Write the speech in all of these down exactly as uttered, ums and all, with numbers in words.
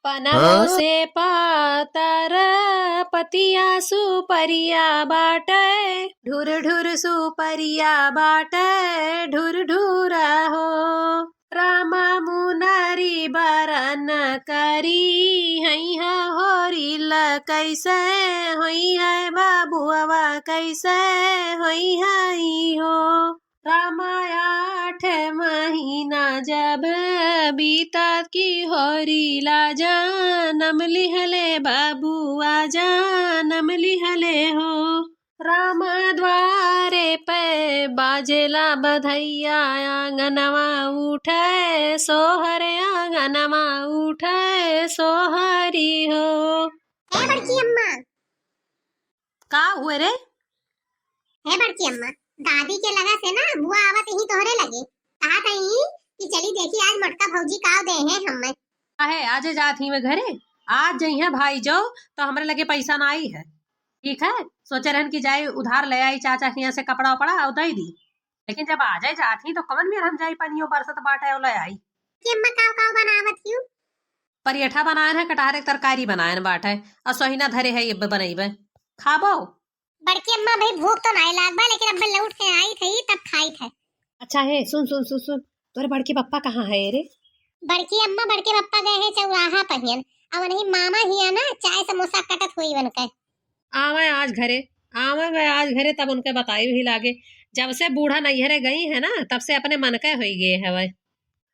पनवो हाँ? से पातर पतिया सुपरिया बाटे, ढुर ढुर सुपरिया बाटे, ढुर ढुर हो। रामा मुनरी बरन करी, हइहा होरिल कैसे होइहै, बाबुआ कैसे होइहै हो। रामा आठ महीना जब बीतत की होरिला जनम लिहले, बाबुआ जनम लिहले हो। रामा द्वारे पे बाजेला बधैया, आंगनवा उठे सोहर, आंगनवा उठे सोहरी हो। ए बड़की अम्मा। का हुए रे? हे बड़की अम्मा, दादी के लगा से ना बुआ आवत ही तोहरे लगे। कहत ही कि चली देखी आज मोटका भौजी का दे है हमें। काहे, आजे जात ही मैं घरे, आज जइहे भाई जो तो हमरे लगे पैसा नाई है। ठीक है, सोचे रहन कि जाई उधार ले आई चाचा के यहाँ से कपड़ा उपड़ा और दे दी, लेकिन जब आजे जात ही तो कवन मेर हम जाई, पनियो बरसत बाटे और ले आई। कि अम्मा काव काव बनावत हियो? परेठा बनायन है, कटहर के तरकारी बनायन बाटे, और सोहिना धरे है, ये बनइबे, खाबो। बड़की अम्मा, भाई भूख तो नाई लाग बा, लेकिन अब लौट के आई थी तब खाई थे। अच्छा है, सुन सुन सुन सुन, तोरे बड़के पप्पा कहाँ है रे? बड़की अम्मा, बड़के पप्पा गए हैं चौराहा पहियन, अब नहीं मामा हिया ना चाय समोसा कटत हुई बनके। आवे आज घरे, आवे वे आज घरे, तब उनके बताई भी लागे। जब से बूढ़ा नैहरे गई है ना, तब से अपने मन के होई गए हवे।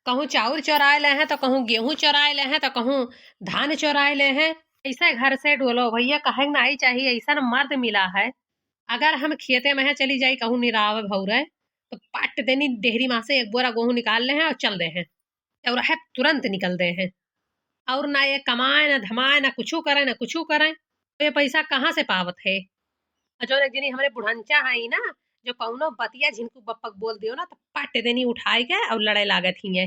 कहूँ चाउर चोराए ले हैं, तो कहूँ गेहूँ चोराए ले हैं, तो कहूँ धान चोराए ले हैं। ऐसे घर से डोलो भैया, कहे के नाई चाहिए, ऐसन मर्द मिला है। अगर हम खेते में है, चली जाई कहूँ निरावे भौरे, तो पट देनी डेहरी में से एक बोरा गेहूँ निकाल ले हैं और चल दे हैं, और है तुरंत निकल दे हैं। और ना ये कमाए, ना धमाए, ना कुछू करे, ना कुछू करे, तो ये पैसा कहाँ से पावत है? और जौन एक जनी हमरे बुढ़ंचा है ना, जो कौनो बतिया झिनकू बप्पक बोल दियो ना, तो पट देनी उठाई के और लड़े लागत ही है।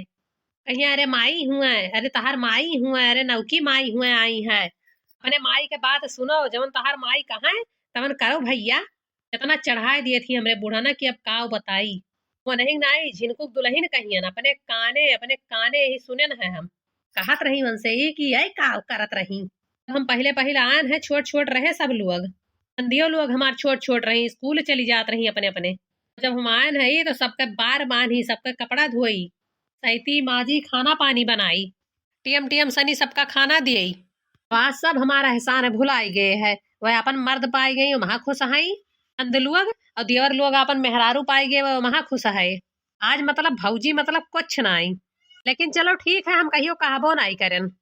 कहिया, "अरे माई हुए, अरे तहार माई हुए, अरे नौकी माई हुए आई है, अपने माई के बात सुनो, जवन तहार माई कहाँ है, तवन करो भैया।" इतना चढ़ाए दिए थी हमरे बूढ़ा ना कि अब काव बताई। वो नहीं नाई, झिनकू दुल्हन कहियन, अपने काने, अपने काने ही सुनेन है हम। कहत रही उनसे ही कि "ऐ काव करत रही।" हम पहिले पहिले आयन है, छोट छोट रहे सब लोग, नंदियो लोग हमार छोट छोट रही, स्कूल चली जात रही अपने अपने। जब हम आयन है तो सबके बार बांधी, सबके कपड़ा धोई, सैती माजी, खाना पानी बनाई, टीएम टीएम सनी सबका खाना दिए। आज सब हमारा एहसान भुलाई गए है, वह अपन मर्द पाई गई, वहाँ खुश हैं नंद लोग, और देवर लोग अपन मेहरारू पाई गए, वह वहाँ खुश है। आज मतलब भौजी मतलब कुछ नाई, लेकिन चलो ठीक है, हम कहियो कहबो नाई करेन।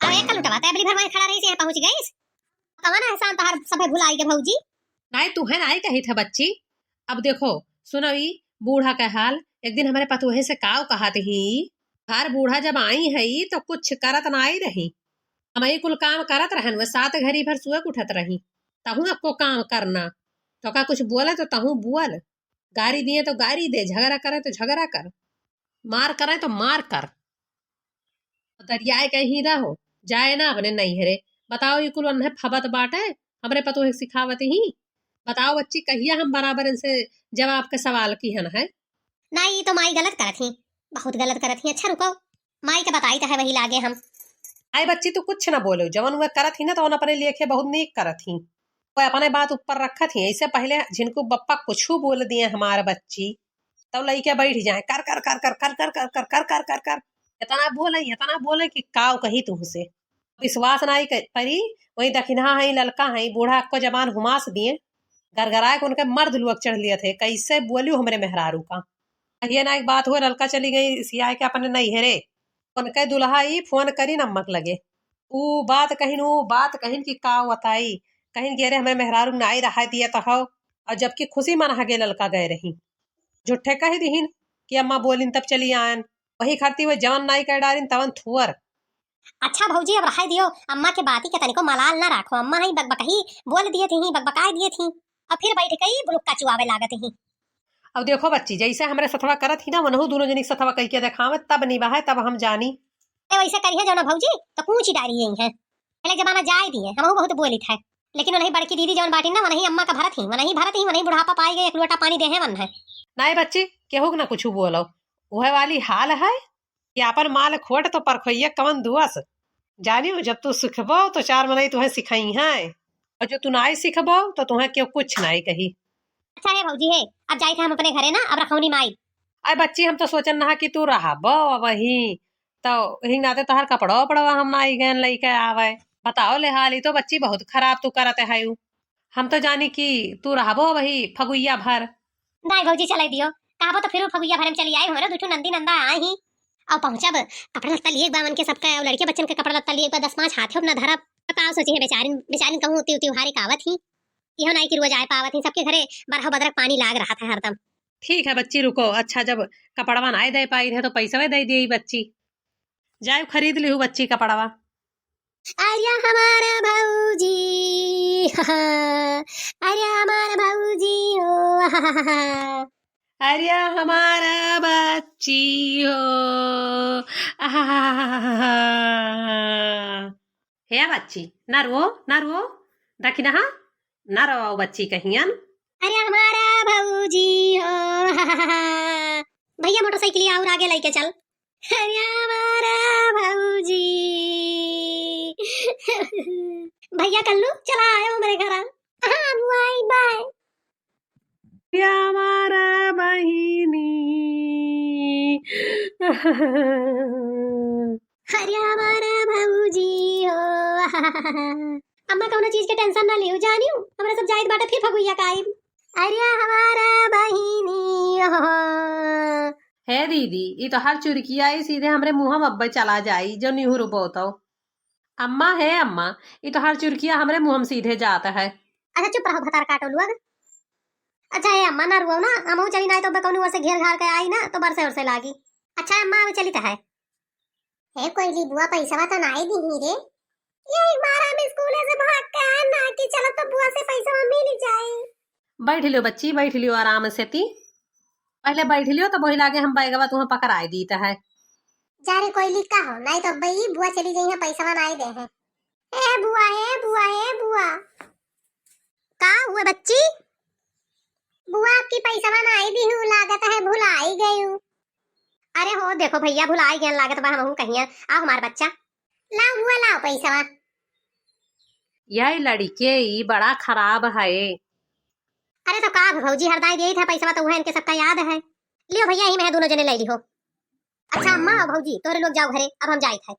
अब एक लुटवा ते अबली भर वहीं खड़ा रही से यहाँ पहुँच गईस। कवन एहसान तहार सभे भुलाई के भौजी? नाई, तू है नाई कही थे बच्ची। अब देखो, सुनो ई बूढ़ा के हाल। एक दिन हमरे पतोहे से काव कहत ही, "हर बूढ़ा जब आई है तो कुछ करत नाई रही, हम ई कुल काम करत रहन, वह सात घड़ी भर सुअक उठत रही, तहूँ एको काम करना, तो का कुछ बोले तो तहूँ बोल, गारी दिए तो गारी दे, झगड़ा करे तो झगड़ा कर, मार करे तो मार कर।" दरियाए के ही रहो, जाए ना अपने नैहरे। बताओ, ई कुल उन्हें फबत बाटे, हमरे पतोह के सिखावत ही। बताओ बच्ची, कहिया हम बराबर इनसे जवाब के सवाल किहन है? ना, ई तो माई गलत करत ही, बहुत गलत करत ही। अच्छा रुको, माई के बताई तो है वही लागे हम। आए बच्ची, तू कुछ ना बोलो, जवन वह करत ही ना, तो अपने लेखे बहुत नीक करत ही। वह अपने बात ऊपर रखत ही, ऐसे पहले झिनकू बप्पा कुछ बोल दिए हमार बच्ची, तब लइके बैठ जाए, कर, कर, कर। इतना बोले, इतना बोले कि काव कही तुमसे। विश्वास नाई क-, परी, वही दखिनहा है, ललका है, बूढ़ा को जबान हुमास दिए, गरगराए के उनके मर्द लुअक चढ़ लिया थे, कैसे बोलियो हमरे मेहरारू का। कहिए ना, एक बात हुए, ललका चली गई सियाए के अपने नैहरे, उनके दुल्हा ई फोन करी नमक लगे, ऊ बात कहिन, ऊ बात कहिन कि का बताई, कहिन कि अरे हमें मेहरारू नाई रहा दिया तो हो, और जबकि खुशी मना गे ललका गए रही, झूठे कह दिहिन कि अम्मा बोलिन तब चली आयन, वही खरती वो जवन नाई कह डारिन तवन थुअर। अच्छा भौजी, अब रहाई दियो, अम्मा के बाती के तनिको मलाल ना राखो, अम्मा ही बकबकही बोल दिए थी, बकबकाए दिए थी, अब फिर बैठ के ही बुलुक्का चुआवे लागत ही। अब देखो बच्ची, जैसे हमरे सथवा करत ही ना, वनहु दोनों जनी के सथवा कह के देखावे, तब निभाए, तब हम जानी। ए, वैसे करिहे जो ना भौजी, तो कूची डारी यही है। पहले जमाना जाए दिए, हमहू बहुत बोलित है, लेकिन उन्हीं बड़की दीदी जौन बाटी ना, वनही अम्मा का भरत ही, वनही भरत ही, वनही बुढ़ापा पाई गई, एक लोटा पानी देहे वन है। नाई बच्ची, केहू के ना कुछ बोलो, वह वाली हाल है कि आपन माल खोट तो परखोइया कवन दुअस। जानियो, जब तू सिखबो तो चार मनई तुहें सिखइहैं, और जो तू नाई सिखबो तो तुहें केहू कुछ नाई कही। अच्छा है भौजी है, अब जाइत है हम अपने घरे ना, अब रखौनी माई। अरे बच्ची, हम तो सोचन रहा कि तू रहबो वहीं, तो यही नाते तोहार कपड़वा उपड़वा हम नाई गयन लइके आवे। बताओ ले हाल, ई तो बच्ची बहुत खराब तू करत है। हम तो जानी कि तू रहबो वही फगुइया भर। दाई भौजी चलाई दियो, कहबो तो फिर फगुइया भर में चली आई हो रे, दुठो नंदी नंदा आई ही। और पहुँचब, कपड़ा लत्ता लिए बा मन के सबका, और लड़के बच्चन के कपड़ा लत्ता लिए बा, दस पाँच हाथे अपना धरब। तो का सोची है बेचारिन, बेचारिन कहूँ ती-, त्योहारी का आवत ही। इहो नाई कि रोज आए पावत ही, सबके घरे बरह बदरक पानी लाग रहा था हरदम। ठीक है बच्ची, रुको। अच्छा, जब कपड़वा नाई दे पाई रहे तो पैसवे दे दिए बच्ची। जाए खरीद लिहू बच्ची कपड़वा। अरे हमारा भौजी, अरे हमारा भौजी हो, अरे हमारा बच्ची हो, हे बच्ची, ना रो, ना रो, देखी ना, हाँ, ना रो बच्ची कहियन। अरे हमारा भौजी हो, भैया मोटरसाइकिल और आगे लेके चल। अरे हमारा भौजी। भैया कल्लू, चला आयो हमरे घरा। हाँ बुआ, आई बाय। अरे हमारा बहिनी। अरे हमारा भौजी हो। अम्मा कौनो चीज के tension ना लियो, जानियो, हमरा सब जाइत बाटे फिर फगुइया का आइब। अरे हमारा बहिनी हो। हे दीदी, ई तो हर चुरकिया ई सीधे हमरे मुँह में अब्बे चला जाई, जो निहुरबो तो। अम्मा, हे अम्मा, ई तो हर चुरकिया हमरे मुँह में सीधे जात है। अच्छा चुप रहो भतार काटो लोग। अच्छा हे अम्मा, ना रुओ ना, हमहू चली, नाई तो अब्बे कौनो ओर से घेर घार के आई ना तो बरसे ओरसे लागी। अच्छा हे अम्मा, अभी चली तो है। हे कोइली बुआ, पैसवा तो नाई दिही रे। यही बार हम स्कूले से भाग के आए ना कि चलो तो बुआ से पैसवा मिल जाए। बैठ लियो बच्ची, बैठ लियो आराम से ती। पहले बैठ लियो, तब वही लागे हम बैगवा तुहें पकड़ाए दीत है। जा रे कोइली, का हो, नाई तो अब्बे ई बुआ चली गई है, पैसवा नाई दे है। ए बुआ, ए बुआ, ए बुआ। का हुआ बच्ची? बुआ, आपकी पैसवा नाई दिहू, लागत है भुलाई गयू। अरे हो, देखो भैया, भुलाई गयन लागत बा, हमहू कहिया। आओ हमार बच्चा। लाओ बुआ, लाओ पैसवा। यह लड़के ई बड़ा खराब है। अरे तो का भौजी, हरदाई देई था पैसवा, तो वह इनके सबका याद है। लियो भैया, यही में है, दोनों जने ले लिहो। अच्छा अम्मा, भौजी, तोरे लोग जाओ घरे, अब हम जाइत है।